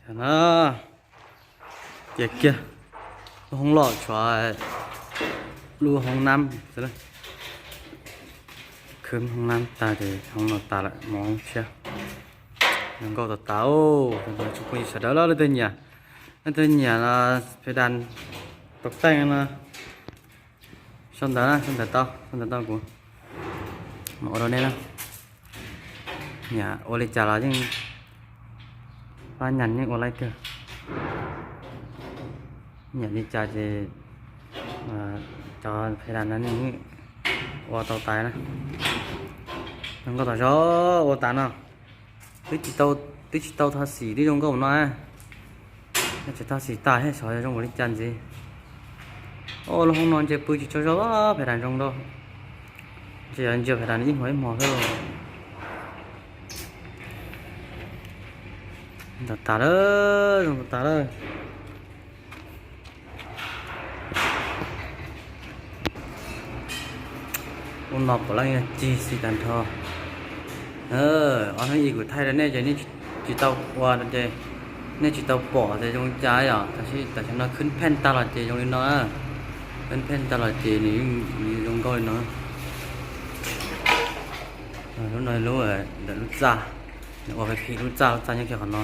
No, cia kiag lub hoob loj tshuav lub hoob nab xwb. Khwb hoob nab tag ces hoob no tas lawm, mus hoob tshiab. Zoo nkauj tas tas. Tsoom phooj ywg sawv daws, leej twg nyiam, leej twg nyiam phe das tau teej no, sau ntawv na, sau ntawv tau, sau ntawv tau kuv mam ua rau nej na. Nyiam ua li cas los yeej, pab nyas yeej ua laib kawg. Nyiam li cas ces cov phe das no yeej ua tau tas na. Zoo nkauj tas zog ua tas no. Twb tsis tau, twb tsis tau tho xim twb zoo nkauj no. Tsis tho xim tas thiab xyov zoo ua li cas ntxiv. Lub hoob no ntshe pw tsis tsaug zog, phe das zoo dua. Ntshe yog ntsia phe das ib hmo ib hmo xwb. Tas tas lawm, zoo tas tas lawm. Ub no puav leej yog cig xis tag nrho. Ob hnub ib kuv thaij rau nej ces nej tsis tau ua ces nej tsis tau pom tias zoo li cas yom. Tab sis tam sim no khwb pheej tag los ces zoo li no, khwb pheej tag los ces nws zoo nkauj li no. Lub no lub, ntawm lub txaj, nws ua pheej lub txaj, lub txaj nyob kiag qhov no.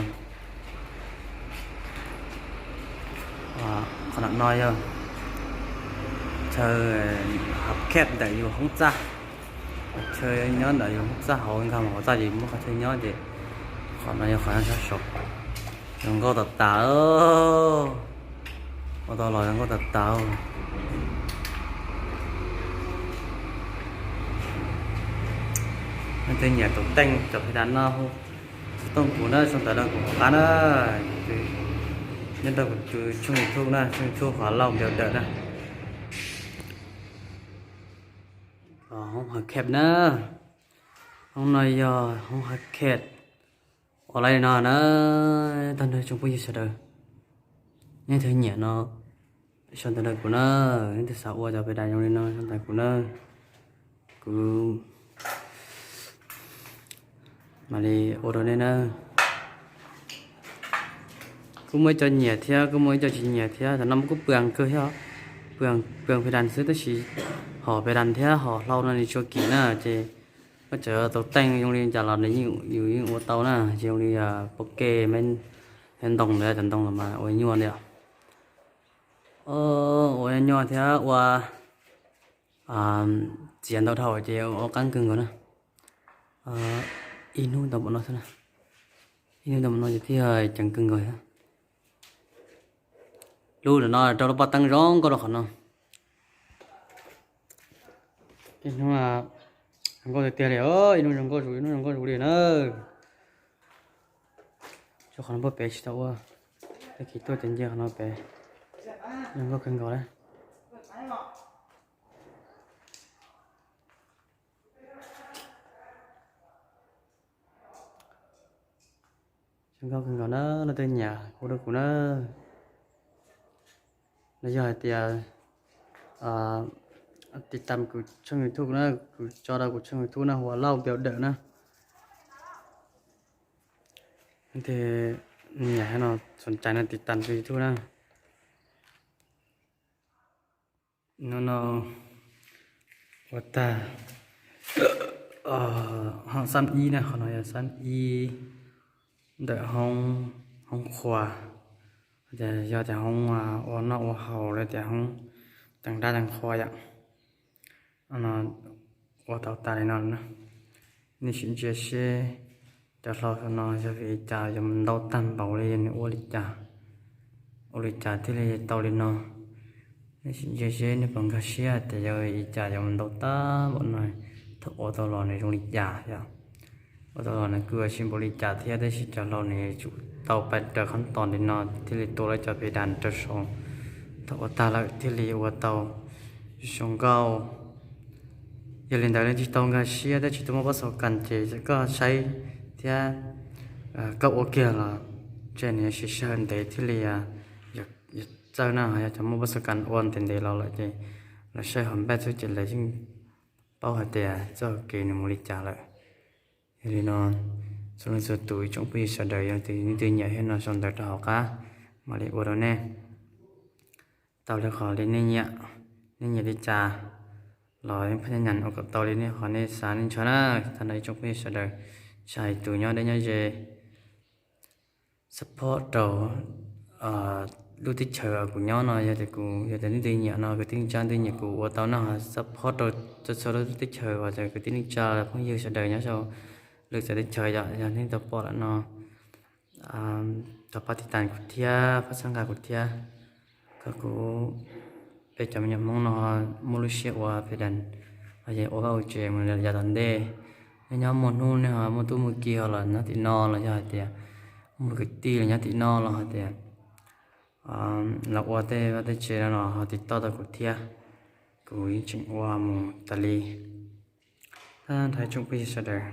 Qhov no yog chaw hab kheb ntawm yus hoob txaj, chaw nyob ntawm yus hoob txaj hauv, nkag mus hauv txaj ces muaj qhov chaw nyob ces qhov no yog qhov nyob sab saud. Zoo nkauj tas tas. Ua tau los zoo nkauj tas tas. Leej twg nyiam tus teej cov phe das no, xov tooj kuv na, sau ntawv rau kuv hauv qab na. Nyob rau kuv tus tshooj YouTube na, tshooj YouTube Huav Lauj Npiav Dawm na. Hoob hab kheb na. Hoob no yog hoob hab kheb. Ua li no na, tag nrho tsoom phooj ywg sawv daws, leej twg nyiam no sau ntawv rau kuv na, leej twg xav ua cov phe das zoo li no sau ntawv kuv na, kuv mam li ua rau nej na. Kuj muaj ib co nyiam thiab kuj muaj ib co tsis nyiam thiab, tam no kuj pw kawg thiab, pw phe das xwb tab sis hom phe das thiab hom hlau no nws tshua kim na ces koj txawm tau teej zoo li cas los nws yeej, yus yeej ua tau na, ces zoo li pob ke, me ntoo ntawd, cov ntoo los mas ua nyuaj li. Ua nyuaj thiab ua txiav ntau dhau ces ua qab kawg nkaus na. Ib hnub tau npaum no xwb na, ib hnub tau npaum no ces thiaj ceev kawg nkaus thiab. Lub no rau lub paj teeb zoo nkauj rau qhov no. Ib hnub zoo nkauj tiag tiag li, ib hnub zoo nkauj zus, ib hnub zoo nkauj zus li na. Tso qhov no pem tsis tau ua, tag kis tuaj ces nce qhov no pem, zoo nkauj kawg nkaus na. Zoo nkauj kawg nkaus na, leej twg nyiam hu rau kuv na. Los yog hais tias tiv tam kuv tshooj YouTube na, kuv tso rau kuv tshooj YouTube na, Huav Lauj Npiav Dawm na. Leej twg nyiam no, sov cai no tiv tam kuv YouTube na. No no ua tag hoob xab ib na, qhov no yog xab ib ntawm hoob, hoob qhua, yog tias hoob ua noj ua haus los tias hoob ceev dab ceev qhua yom. No ua tau tas li no na. Nej sim ntsia seb cov hlau no yog vim li cas yuav mus ntau tag npaum li, nws ua li cas, ua li cas thiaj li tau li no. Nej sim ntsia seb nej puas nkag siab tias yog vim li cas yuav mus ntau tag npaum no, thaum ua tau los nws zoo li cas yom. Ua tau los nws kuj ua tsis npaum li cas thiab, tab sis cov hlau nws yuav tsum tau pais raws qhov tos li no thiaj li tua lawv cov phe das rau saud. Thaum ua tag lawm thiaj li ua tau zoo nkauj. Yog li ntawd leej twg tsis tau nkag siab, tab sis tau muaj pab xaus kas ces koj saib thiab koj ua kiag los ntshe nws yuav siv sij hawm ntev thiaj li yuav txawj na. Yog cov muaj pab xaus kas ua ntev ntev los lawm ces lawv saib hauv npaj xwb ces lawv yeej paub hais tias txoj kev nws mus li cas lawm. Yog li no, Txhua leej txhua tus ib tsoom phooj ywg sawv daws, yog leej twg nyiam thiab no sau ntawv rau hauv qab mam li ua rau nej tau li qhov li nej nyiam. Nej nyiam li cas los phab nyaj ua kom tau li nej qhov nej xav nej ntshaw na. Tag nrho ib tsoom phooj ywg sawv daws, tsis hais tus nyob deb nyob ze, support rau lub teb chaws kuv nyob no. Yog tias kuv, yog tias leej twg nyiam no, kwv tij neej tsa leej twg nyiam kuv ua tau no, support rau txhua txhua lub teb chaws uas kwv tij neej tsa phooj ywg sawv daws nyob rau lwm txawv teb chaws yom. Yog nej tau pom lawm no, thov pab tiv tas kuv thiab, pab txhawb nqa kuv thiab, kom kuv, peb cov me nyuam Hmoob no muaj lub siab ua phe das, los yog ua vaj ua tsev mus yav tom ntej. Nej nyob muaj hnub nej ho muaj tub muaj ki ho los nyob tim no, los yog hais tias muaj kwv tij los nyob tim no, los hais tias los ua tej vaj tej tsev no los ho tiv toj tau kuv thiab, kuv yeej tseem ua mus tas li. Thov ib tsoom phooj ywg sawv daws,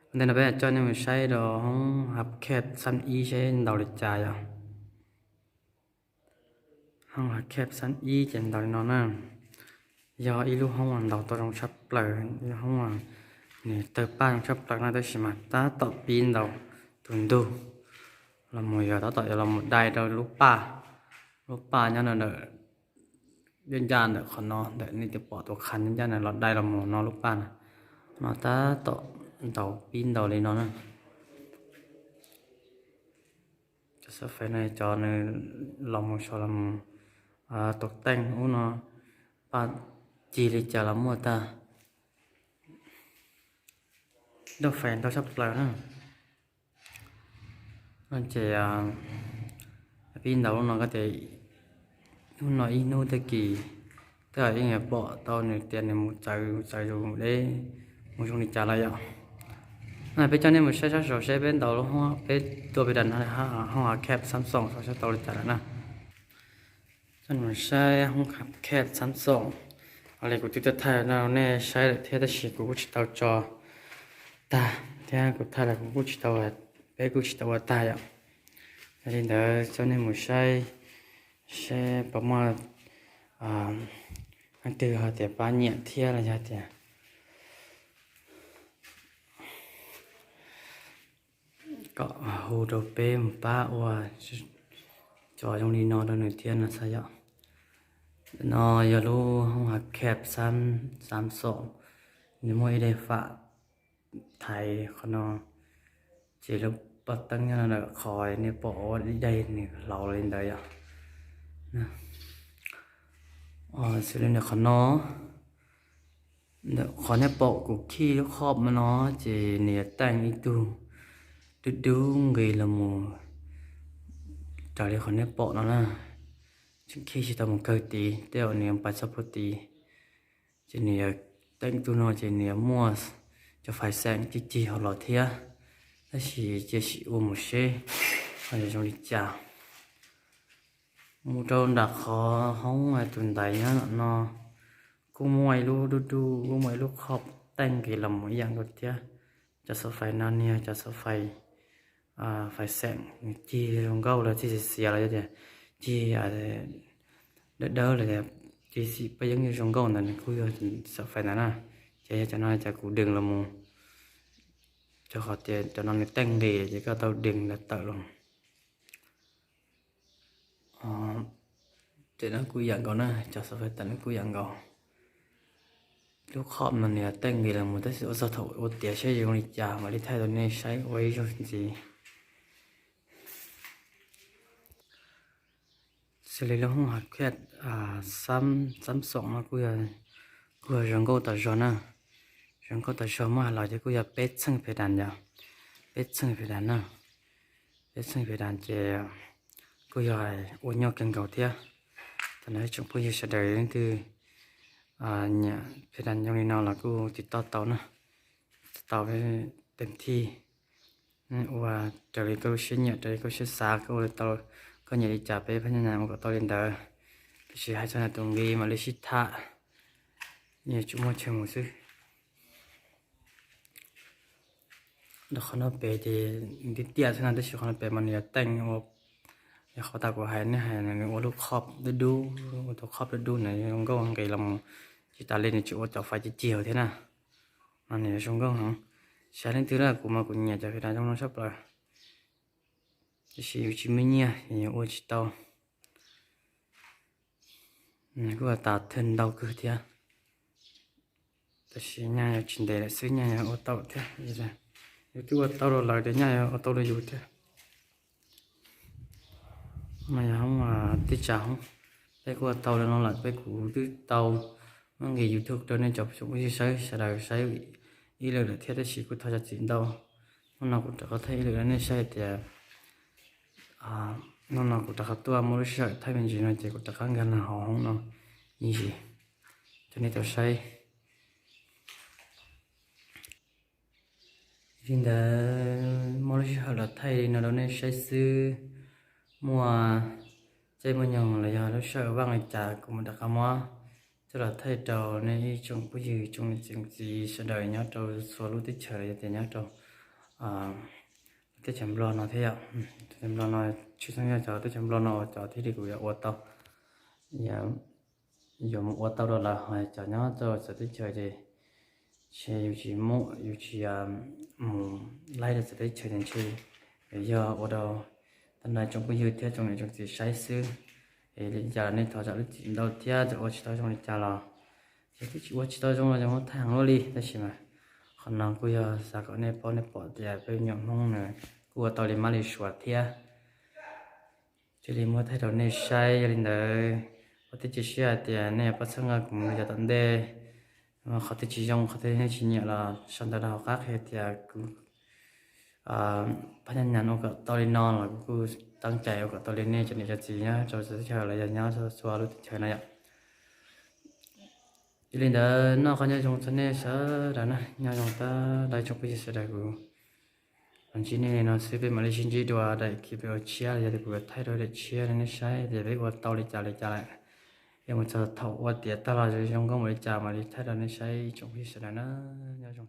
ua ntej no peb coj nej mus saib rau hoob Hav Khej xab ib seb ntaus li cas yom. Hoob Hav Khej xab ib ces ntaus li no na. Yog ib lub hoob uas ntaus tau zoo tshaj plaws, ib lub hoob uas nws tawg paj zoo tshaj plaws no, tab sis mas tab tom pib ntaus tus ntug los mus, yog tab tom yuav los mus dai rau lub paj, lub paj nyob ntawm ncaj ncaj ntawm qhov no, ntawm nej twb pom tus qhav ncaj ncaj na, los dai los mus no lub paj na, no tab tom ntaus pib ntaus li no na. Cov xab fais no cov nws los mus sau los mus tau teej ub no, paj cig li cas los muaj tag. Ntau fais ntau tshaj plaws na. No ces pib ntaus lub no ko tias hnub no ib hnub tag kis twb yeej pom tau nws tias nws mus txawv txawv zus deb mus zoo li cas lawm yom. No peb coj nej mus saib sab saud seb peb ntaus lub, peb tua phe das no hoob Hav Khej xab xoom saib tau li cas lawm na. Coj nej mus saib hoob Hav Khej xab xoom. Ua li kuv twb tau thaij no nej saib lawm thiab tab sis kuv kuj tsis tau tso tag thiab, kuv thaij los kuv kuj tsis tau, peb kuj tsis tau ua tag yom. Yog li ntawd coj nej mus saib seb puas muaj leej twg ho tias pab nyiam thiab los yog tias kom hu rau peb mus pab ua cov zoo li no rau nws thiab no xav yom. No yog lub hoob Hav Khej xab xoom, nws muaj ib daim fam thaiv qhov no, ces lub paj teeb nyob ntawm qhov nej pom ua ib daim nws hlauv li ntawd yom. Xws li ntawm qhov no, ntawm qhov nej pom kuv khij lub khob no ces nws yuav teej ib tug dub dub nqis los mus raws li qhov nej pom no na. Tseem khij tsis tau mus kawg tid, tej zaum nws yuav pais txog puag tid. Ces nws yuav teej tug no ces nws yuav muaj cov fais xeem cig cig hauv los thiab, tab sis cia sim ua mus seb ho yuav zoo li cas. Mus rau nram qhov hoob tus ntaiv nyob no kuj muaj ib lub dub dub, kuj muaj ib lub khob teej nqis los mus ib yam nkaus thiab. Cov xov fais no nws yog cov xov fais, fais xeem nws cig zoo nkauj los cig xiav xiav los yog tias cig dawb dawb los tias cig xim paj yeeb zoo nkauj ntawd nws kuj yog xov fais ntawd na. Ces yog cov no ces kuv dees los mus, rau qhov tias cov no nws teej nqis ces koj tau dees los tawm los. Ces no kuj yam nkaus na, cov xov fais tawm no kuj yam nkaus. Lub khob no nws teej nqis los mus tab sis ua txog thaum ua tiav seb zoo li cas mam li thaij rau nej saib ua ib zaug ntxiv. Xws li lub hoob Hav Khej xab xoom no kuj yog zoo nkauj tas zog na. Zoo nkauj tas zog, muab hais los ces kuj yog peb txheej phe das yom, peb txheej phe das na. Peb txheej phe das ces kuj yog ua nyuaj kawg nkaus thiab. Thaum no ib tsoom phooj ywg sawv daws leej twg nyiam phe das zoo li no los kuj tiv toj tau na, tiv toj tau teem thij. Ua raws li koj lub siab nyiam, raws li koj lub siab xav, koj ua tau, koj nyiam li cas peb phab nyaj ua kom tau li ntawd. Tiam sis hais txog tus nqi mam li sib tham, yuav tsum muaj chaw mus xwb. Rau qhov no pem ces tiaj tiaj xwb no, tab sis qhov no pem mas nws yuav teej ua, yog qhov tas kuv hais nej hais nws ua lub khob dub dub, ua tus khob dub dub na zoo nkauj nqis los mus, tsis tas li nws tseem ua cov fais cig cig thiab na. No nws yuav zoo nkauj heev. Xav leej twg na, kuv mas kuv nyiam cov fim tas zoo no sab plaws, tab sis yus tsis muaj nyiaj es yus ua tsis tau. Kuj tas thawj ntau kawg thiab, tab sis nyaj yuav tsis ntev lawm xwb nyaj yuav ua tau thiab. Yus twb ua tau rau lawv ces nyaj yuav ua tau rau yus thiab. No yog hoob tij tsam hoob, peb kuj ua tau li no lawm, peb kuv twb tau muab nqis YouTube rau nej cov phooj ywg saib, sawv daws saib ib lwm lawm thiab, tab sis kuj thov zam txim ntau. Hnub no kuv rov qab thaij ib lwm rau nej saib tias, hnub no kuv rov qab tuaj muaj lub sij hawm thaij me ntsis no ces kuv rov qab nkag los hauv hoob no ib zaug rau nej tau saib. Li ntawd muaj lub sij hawm los thaij li no rau nej saib xwb. Muaj caij muaj nyoog los yog lub sij hawm vaj li cas kuv mam rov qab muab coj los thaij rau nej ib tsoom phooj ywg tsoom niam tsoom txiv sawv daws nyob rau txhua lub teb chaws los yog tias nyob rau teb chaws Nplog no thiab yom. Teb chaws Nplog no tshwj xeeb yog cov teb chaws Nplog no uas cov thiaj li kuv yuav ua tau, yuav mus ua tau rau lawv. Ho cov nyob rau txawv teb chaws ces ntshe yus tsis muaj, yus tsis mus laij rau txawv teb chaws ces ntshe yuav yog ua rau tag nrho tsoom phooj ywg thiab tsoom niam tsoom txiv saib xwb. Es li cas los nej thov zam lub txim ntau thiab, txawm ua tsis tau zoo li cas los, ces twb tsis ua tsis tau zoo los yeej muab thaij heev luaj li, tab sis mas qhov no kuj yog xav kom nej paub nej pom tias peb me nyuam Hmoob nws kuj ua tau li mab li suav thiab. Thiaj li muab thaij rau nej saib. Yog li ntawd, ua thiab cia siab hais tias nej yuav pab txhawb nqa kuv mus rau yav tom ntej. Qhov twg tsis zoo, qhov twg nej tsis nyiam los sau ntawv rau hauv qab qhia tias kuv phaj nyab nyas ua kom tau li no los kuv kuj teeb cai ua kom tau li nej cov niam cov txiv nyob rau txawv teb chaws los yog nyob txhua lub teb chaws no yom. Yog li ntawd noj qab nyob zoo txog nej sawv daws na, nyob zoo tas laij tsoom phooj ywg sawv daws. Kuv los ntsib nej li no xwb, peb mam li sib ntsib dua daim clip tshiab los yog tias kuv yuav thaij dua daim tshiab rau nej saib tias peb ua tau li cas li cas lawm. Yog mus txog thaum ua tiav tag los zoo nkauj npaum li cas mam li thaij rau nej saib tsoom phooj ywg sawv daws na. Nyob zoo.